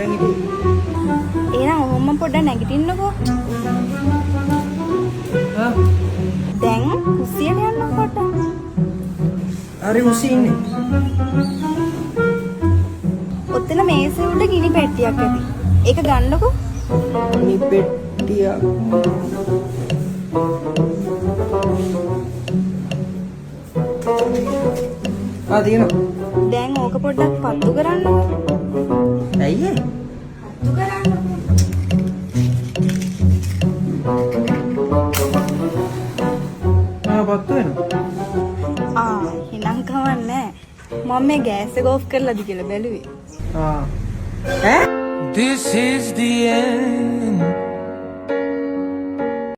නිදාගෙන හිටියේ. එහෙනම් ඔහොම පොඩ්ඩක් නැගිටින්නකෝ. ආ. දැන් කුස්සියට යන්න පොඩ්ඩක්. හරි, කුස්සියේ ඉන්නේ. ඔතන මේසෙ උඩ ගිනි පෙට්ටියක් ඇති. ඒක ගන්නකෝ. ගිනි පෙට්ටියක්. ආ, තියෙනවා. දැන් ඕක පොඩ්ඩක් පත්තු කරන්නකෝ. ඇයි ඒ? පත්තු කරන්නකෝ. ආ, පත්තු වෙනවා. ආ, එහෙනම් කමක් නෑ. මම මේ ගෑස් එක ඕෆ් කරලාද කියලා බැලුවේ. ආ. ඈ? This is the end.